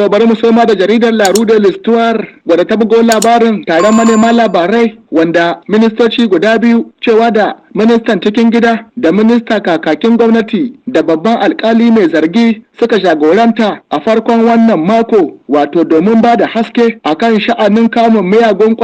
To bari mu soma da jaridar La Rue de l'Histoire, wadda ta bugo labarin taron manema labarai wanda ministoci guda biyu, cewa da ministan cikin gida da minista kakakin gwamnati da babban alkali mai zargi, suka jagoranta a farkon wannan mako, wato domin ba da haske akan sha'anin kamun miyagun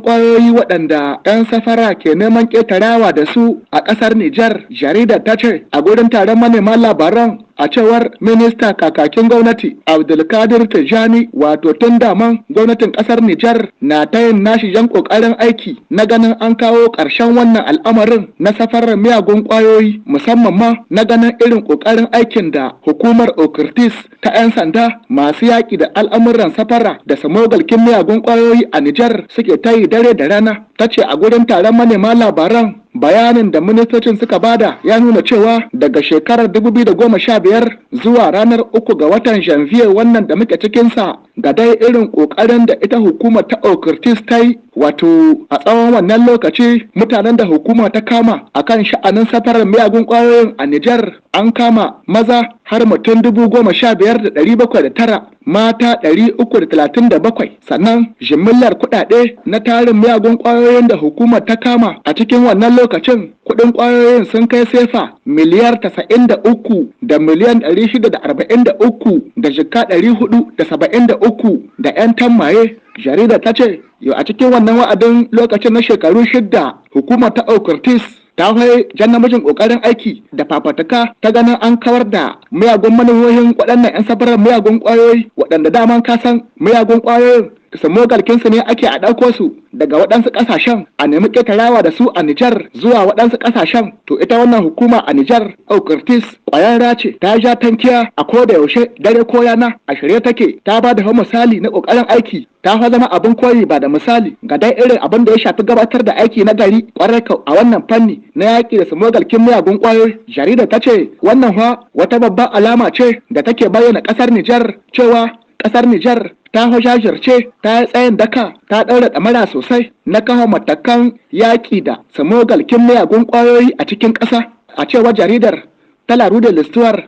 kwayoyi waɗanda 'yan safara ke neman ƙetarawa da su a ƙasar Nijar. Jaridar ta ce a gurin taron manema labaran, a cewar minista kakakin gwamnati Abdulkadir Tijani, wato tun daman gwamnatin ƙasar Nijar na ta yin nashi jan ƙoƙarin aiki na ganin an kawo ƙarshen wannan al'amarin na safarar miyagun ƙwayoyi, musamman ma na ganin irin ƙoƙarin aikin da hukumar OCRTIS ta 'yan sanda masu yaƙi da al'amuran safara da samogalkin miyagun ƙwayoyi a Nijar suke ta yi dare da rana. Ta ce a gurin taron manema labaran, bayanin da ministocin suka bada ya nuna cewa daga shekarar 2015 zuwa ranar 3 ga watan janvier wannan da muke cikinsa, ga dai irin ƙoƙarin da ita hukumar ta OCRTIS ta yi, wato a tsawon wannan lokaci mutanen da hukuma ta kama akan sha'anin safarar miyagun ƙwayoyin a Nijar, an kama maza har mutum 15,709, mata 337. Sannan jimillar kuɗaɗe na tarin miyagun ƙwayoyin da hukumar ta kama a cikin wannan lokacin, kuɗin ƙwayoyin sun kai sefa miliyar 93 da miliyan 643 da jika 473 da 'yan tammaye. Jarida ta ce yau a cikin wannan wa'adin lokacin na shekaru 6, hukumar ta OCRTIS ta fai jan namijin kokarin aiki da fafataka ta ganin an kawar da miyagun manufohin waɗannan 'yan safarar miyagun ƙwayoyi, waɗanda daman kasan miyagun ƙwayoyin samogalkinsu ne ake a ɗauko su daga waɗansu ƙasashen a nemi ƙetarawa da su a Nijar zuwa waɗansu ƙasashen. To ita wannan hukuma a Nijar, OCRTIS, ƙwayar ce ta ja tankiya a ko da yaushe, dare ko rana a shirye take. Ta ba da misali na ƙoƙarin aiki, ta fa zama abin koyi ba da misali ga dai irin abin da ya shafi gabatar da aiki na gari ƙwarai a wannan fanni na yaƙi da samogalkin miyagun ƙwayoyi. Jarida ta ce wannan fa wata babbar alama ce da take bayyana ƙasar Nijar, cewa ƙasar Nijar ta jajirce, ta yi tsayin daka, ta ɗaura ɗamara sosai na kafa matakan yaƙi da samogalkin miyagun ƙwayoyi a cikin ƙasa, a cewar jaridar ta La Rue de l'Histoire.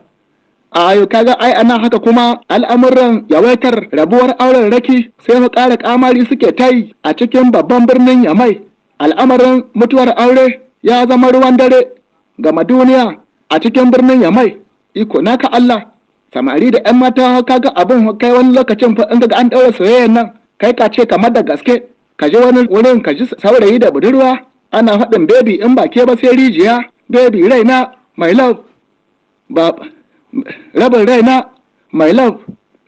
A kaga ai ana haka kuma al'amuran yawaitar rabuwar auren raki sai mu ƙara ƙamari suke ta yi a cikin babban birnin Yamai. Al'amarin mutuwar aure ya zama ruwan dare gama duniya a cikin birnin Yamai. Iko naka Allah, samari da 'yan mata, kaga abin kai wani lokacin fa in ga an ɗaura soyayyan nan, kai ka ce kamar da gaske. Ka je wani wurin ka ji saurayi da budurwa ana faɗin "Baby, in ba ke ba sai rijiya, baby, raina, my love, ba rabin raina, my love,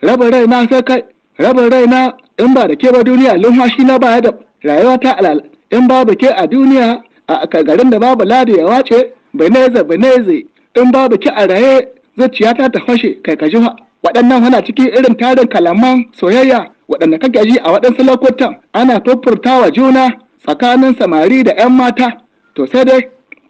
rabin raina sai kai, rabin raina, in ba da ke ba duniya lumfashi na baya da rayuwa ta alal, in babu ke a duniya, a garin da babu ladi ya wace, beneze beneze, in babu ke a raye zuciyata ta fashe." Kai ka ji waɗannan hana cikin irin tarin kalaman soyayya waɗanda kake ji a waɗansu lokutan ana furfurta juna tsakanin samari da 'yan mata. To sai dai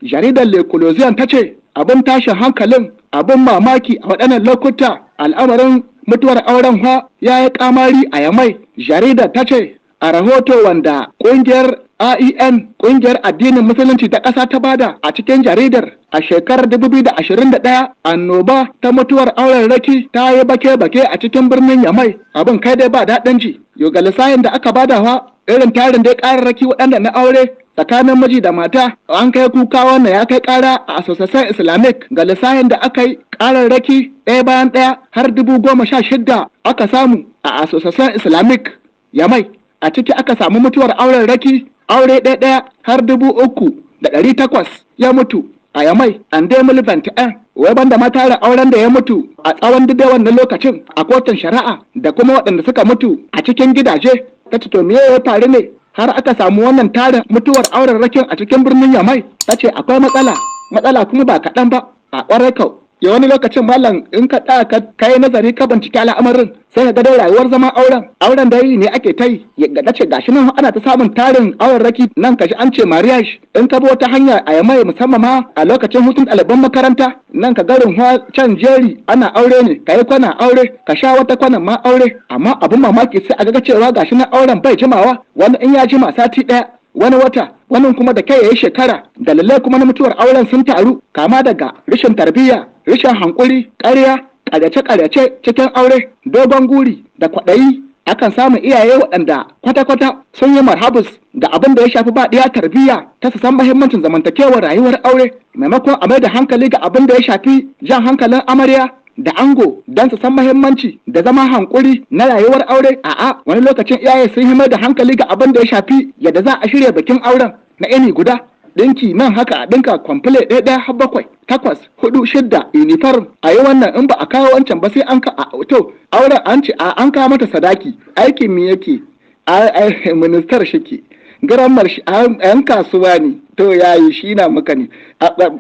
jaridar L'Eclosion ta ce abin tashin hankalin, abin mamaki, a waɗannan lokuta al'amarin mutuwar auren fa ya yi kamari a Yamai. Jaridar ta ce a rahoto wanda ƙungiyar AEN, ƙungiyar addinin musulunci ta ƙasa, ta bada a cikin jaridar, a shekarar 2021 annoba ta mutuwar auren raki ta yi bake-bake a cikin birnin Yamai. Abin kai dai ba daɗin ji. Yau ga lissahin da aka bada fa, irin tarin dai ƙararraki waɗanda na aure tsakanin miji da mata, an kai kuka, wannan ya kai ƙara a Association Islamique, ga lissahin da aka yi, ƙararraki ɗaya bayan ɗaya har 16,000 aka samu a Association Islamique Yamai. A ciki aka samu mutuwar auren raki, aure ɗaya ɗaya har 3,800 ya mutu a Yamai en 2021, wai banda ma tara auren da ya mutu a tsawon duk wannan lokacin a kotun shari'a da kuma waɗanda suka mutu a cikin gidaje. Ta ce to me ya faru ne har aka samu wannan tarin mutuwar auren rakin a cikin birnin Yamai? Ta ce akwai matsala, matsala kuma ba kaɗan ba a ƙwarai kau. Ya wani lokacin, malam, in ka ɗaya ka kai nazari ka bincike al'amarin, sai ka ga dai rayuwar zama auren auren da yi ne ake ta yi. Ya ce gashi nan ana ta samun tarin auren raki, nan ka ji an ce mariage. In ka bi wata hanya a Yamai, musamman ma a lokacin hutun ɗaliban makaranta, nan ka garin can jeri ana aure ne, ka yi kwana aure, ka sha wata kwanan ma aure. Amma abin mamaki, sai a ga cewa gashi nan auren bai jimawa, wani in ya jima sati ɗaya, wani wata, wani kuma da kai yayi shekara. Dalilai kuma na mutuwar auren sun taru, kama daga rashin tarbiyya, rashin hankuri, ƙarya, Ƙaryace-ƙaryace cikin aure, dogon guri da kwaɗayi. Akan samu iyaye waɗanda kwata-kwata sun yi marhabus ga abin da ya shafi ba ɗiya tarbiyya ta su san mahimmancin zamantakewar rayuwar aure, maimakon a mai da hankali ga abin da ya shafi jan hankalin amarya da ango don su san mahimmanci da zama hankuri na rayuwar aure. A'a, wani lokacin iyaye sun yi mai da hankali ga abin da ya shafi yadda za a shirya bikin auren na ini guda, ɗinki nan haka a ɗinka kwamfule ɗaya ɗaya har bakwai, takwas, hudu, shidda, uniform a yi wannan, in ba a kawo wancan ba sai an ka a to auren an ce a an kawo mata sadaki. Aikin me yake? A ministar shike garamar shi, yan kasuwa ne, to yayi shi na muka ne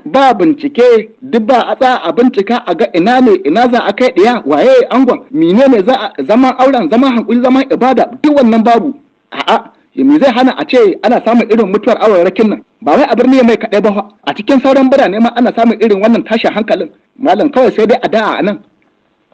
ba bincike duk ba a tsaya a bincika a ga ina ne ina za a kai ɗiya, waye angon, menene za a zaman auren, zaman hankuli, zaman ibada, duk wannan babu. A'a, me zai hana a ce ana samun irin mutuwar aurarakin nan? Ba wai a birni mai kaɗai ba, a cikin sauran birane ma ana samun irin wannan tashin hankalin, malam. Kawai sai dai a da'a a nan.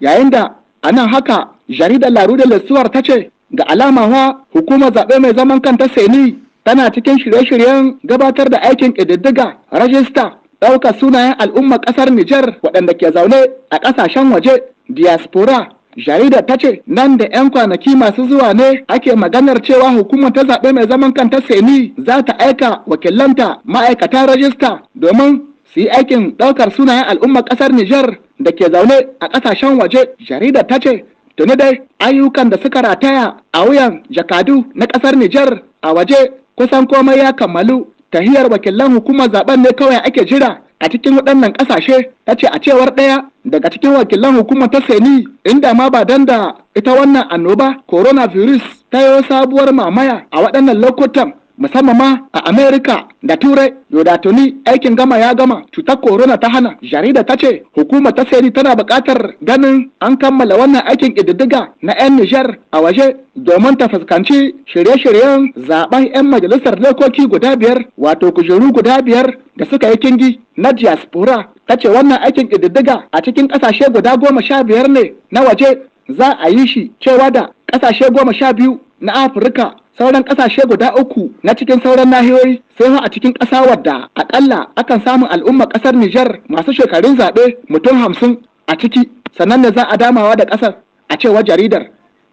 Yayin da a nan haka jaridar La Roue de l'Histoire ta ce ga alama wa hukumar zaɓe mai zaman kanta CENI tana cikin shirye-shiryen gabatar da aikin ƙididdiga, rajista, ɗaukar sunayen al'ummar ƙasar Nijar waɗanda ke zaune a ƙasashen waje, diaspora. Jaridar ta ce nan da 'yan kwanaki masu zuwa ne ake maganar cewa hukumar ta zaɓe mai zaman kanta CENI za ta aika wakilanta ma'aikatan rajista domin su yi aikin ɗaukar sunayen al'ummar ƙasar Nijar da ke zaune a ƙasashen waje. Jaridar ta ce tuni dai ayyukan da suka rataya a wuyan jakadu na ƙasar Nijar a waje kusan komai ya kammalu, tahiyar wakilan hukumar zaben ne kawai ake jira a cikin waɗannan ƙasashe. Ta ce a cewar ɗaya daga cikin wakilan hukumar ta CENI, inda ma ba dan da ita wannan annoba coronavirus ta yi sabuwar mamaya a waɗannan lokutan, musamman ma a Amerika da Turai, da tuni aikin gama ya gama, cutar corona ta hana. Jarida ta ce hukumar ta CENI tana buƙatar ganin an kammala wannan aikin ƙididdiga na 'yan Nijar a waje domin ta fuskanci shirye-shiryen zaben 'yan majalisar dokoki guda biyar, wato kujeru guda biyar da suka yi kingi na diaspora. Ta ce wannan aikin ƙididdiga a cikin ƙasashe guda 15 ne na waje za a yi shi, cewa da ƙasashe 12 na Afirka, sauran ƙasashe guda uku na cikin sauran nahiyoyi, sai a cikin ƙasa wadda akalla akan samun al'ummar ƙasar Nijar masu shekarun zaɓe mutum 50 a ciki, sannan ne za a damawa da ƙasar, a cewar jaridar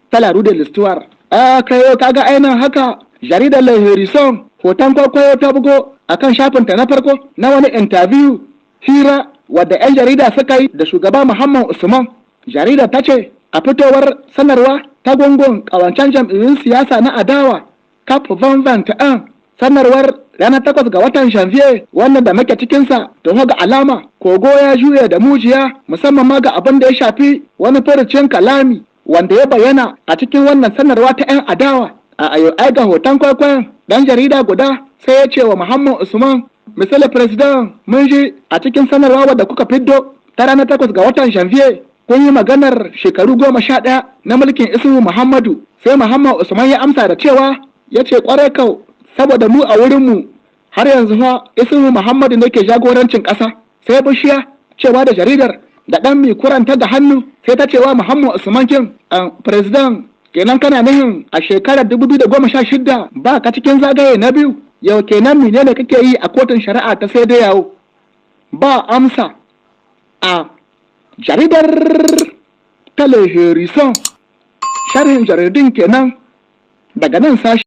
ta La Roue de l'Histoire. A kai kaga ainihin haka jaridar Le Harrison hoton kwaikwayo ta bugo akan shafinta na farko na wani interview, hira wadda 'yan jarida suka yi da shugaba Muhammad Usman. Jaridar ta ce a fitowar sanarwa ta gungun kawancen jam'iyyun siyasa na adawa CAP 2021, sanarwar ranar 8 ga watan janvier wannan da muke cikinsa, to ga alama kogo ya juya da mujiya, musamman ma ga abin da ya shafi wani furucin kalami wanda ya bayyana a cikin wannan sanarwa ta 'yan adawa. A ayo ai ga hoton kwaikwayon dan jarida guda sai ya ce wa Muhammad Usman: "Monsieur le Président, mun ji a cikin sanarwa wadda kuka fiddo ta ranar 8 ga watan janvier kun yi maganar shekaru 11 na mulkin Isuhu Muhammadu." Sai Muhammad Usman ya amsa da cewa, ya ce kwarai kau, saboda mu a wurinmu har yanzu fa Isuhu Muhammadu ne ke jagorancin ƙasa. Sai bishiya, cewa da jaridar da ɗan mai kuranta da hannu, sai ta cewa Muhammad Usman kin Président, kenan kana nihin a shekarar 2016 ba ka cikin zagaye na biyu? Yau kenan menene kake yi a kotun shari'a ta CEDEAO? Ba amsa a jaridar ta Le Harrison. Sharhin jaridun kenan daga nan sashi.